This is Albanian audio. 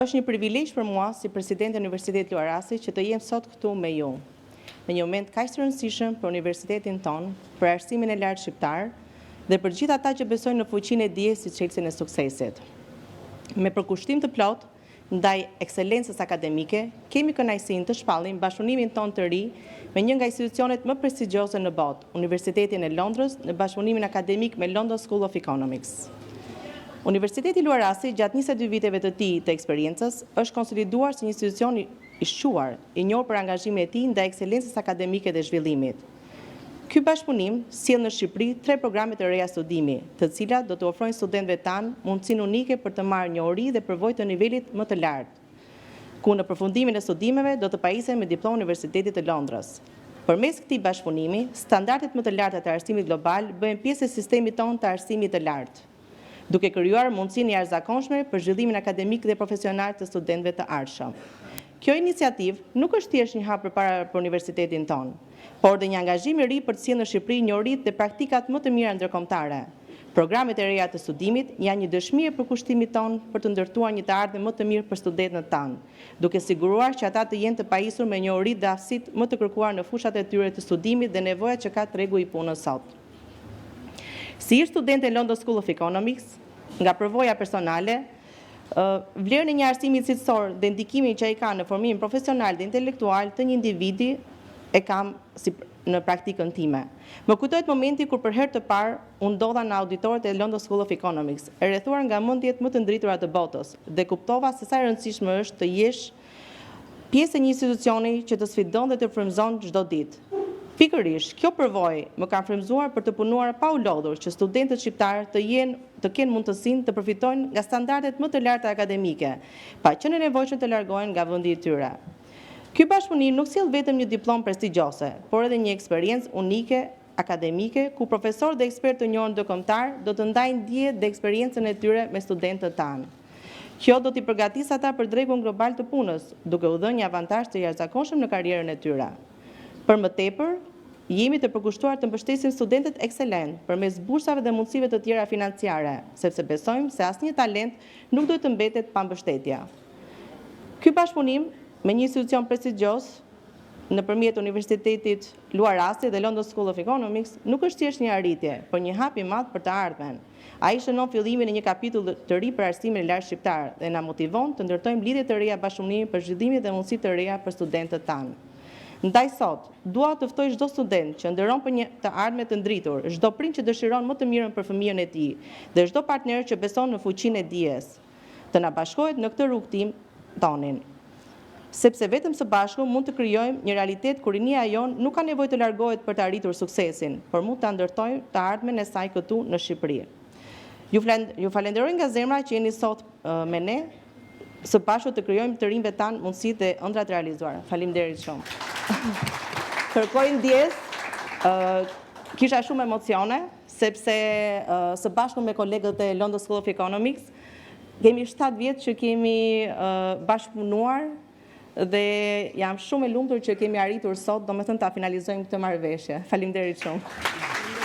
Është një privilegj për mua si presidente e Universitetit Luarasi që të jem sot këtu me ju. Në një moment kaq të rëndësishëm për universitetin tonë, për arsimin e lartë shqiptar dhe për gjithë ata që besojnë në fuqinë e dijes si çelësin e suksesit. Me përkushtim të plotë ndaj ekselencës akademike, kemi kënaqësinë të shpallim bashkëpunimin tonë të ri me një nga institucionet më prestigjioze në botë, Universitetin e Londrës, në bashkëpunimin akademik me London School of Economics. Universiteti Luarasi gjatë 22 viteve të tij të eksperiencës është konsoliduar si një institucion i shquar, i njohur për angazhimin e tij ndaj ekselencës akademike dhe zhvillimit. Ky bashkëpunim sjell në Shqipëri tre programe të reja studimi, të cilat do të ofrojnë studentëve tanë mundësinë unike për të marrë njohuri dhe përvojë të nivelit më të lartë, ku në përfundimin e studimeve do të pajisen me diplomë Universitetit të Londrës. Përmes këtij bashkëpunimi, standardet më të larta të arsimit global bëhen pjesë e sistemit tonë të arsimit të lartë, duke krijuar mundësinë e jashtëzakonshme për zhvillimin akademik dhe profesional të studentëve të ardhshëm. Kjo iniciativë nuk është thjesht një hap përpara për universitetin tonë, por dhe një angazhim i ri për të sjellë në Shqipëri njohuritë dhe praktikat më të mira ndërkombëtare. Programet e reja të studimit janë një dëshmi e përkushtimit tonë për të ndërtuar një të ardhme më të mirë për studentët tanë, duke siguruar që ata të jenë të pajisur me njohuritë dhe aftësitë më të kërkuara në fushat e tyre të studimit dhe nevojat që ka tregu i punës sot. Si ish studente e London School of Economics, nga përvoja personale, vlerën e një arsimi cilësor dhe ndikimin që ai ka në formimin profesional dhe intelektual të një individi e kam si në praktikën time. Më kujtohet momenti kur për herë të parë u ndodha në auditorët e London School of Economics, e rrethuar nga mendjet më të ndritura të botës dhe kuptova se sa e rëndësishme është të jesh pjesë e një institucioni që të sfidon dhe të frymëzon çdo ditë. Pikërisht, kjo përvojë më ka frymëzuar për të punuar pa u lodhur që studentët shqiptarë të jenë të kenë mundësinë të përfitojnë nga standardet më të larta akademike, pa qenë e nevojshme të largohen nga vendi i tyre. Ky bashkëpunim nuk sjell vetëm një diplomë prestigjioze, por edhe një eksperiencë unike akademike, ku profesorë dhe ekspertë të njohur ndërkombëtar do të ndajnë dijet dhe eksperiencën e tyre me studentët tanë. Kjo do t'i përgatisë ata për tregun global të punës, duke u dhënë një avantazh të jashtëzakonshëm në karrierën e tyre. Për më tepër, jemi të përkushtuar të mbështesim studentët ekselent përmes bursave dhe mundësive të tjera financiare, sepse besojmë se asnjë talent nuk duhet të mbetet pa mbështetje. Ky bashkëpunim me një institucion prestigjioz nëpërmjet Universitetit Luarasi dhe London School of Economics nuk është thjesht një arritje, por një hap i madh për të ardhmen. Ai shënon fillimin e një kapitulli të ri për arsimin e lartë shqiptar dhe na motivon të ndërtojmë lidhje të reja bashkëpunimi për zhvillimin dhe mundësi të reja për studentët tanë. Ndaj sot, dua të ftoj çdo student që ëndërron për një të ardhme të ndritur, çdo prind që dëshiron më të mirën për fëmijën e tij dhe çdo partner që beson në fuqinë e dijes, të na bashkohet në këtë rrugëtim tonin. Sepse vetëm së bashku mund të krijojmë një realitet ku rinia jonë nuk ka nevojë të largohet për të arritur suksesin, por mund ta ndërtojë të ardhmen e saj këtu në Shqipëri. Ju, ju falenderoj nga zemra që jeni sot me ne, së bashku të krijojmë të rinjve tanë mundësitë dhe ëndrrat e realizuara. Faleminderit shumë. Kërkoj ndjesë, kisha shumë emocione, sepse së bashku me kolegët e London School of Economics, kemi 7 vjet që kemi bashkëpunuar dhe jam shumë e lumtur që kemi arritur sot, domethënë ta finalizojmë këtë marrëveshje. Faleminderit shumë.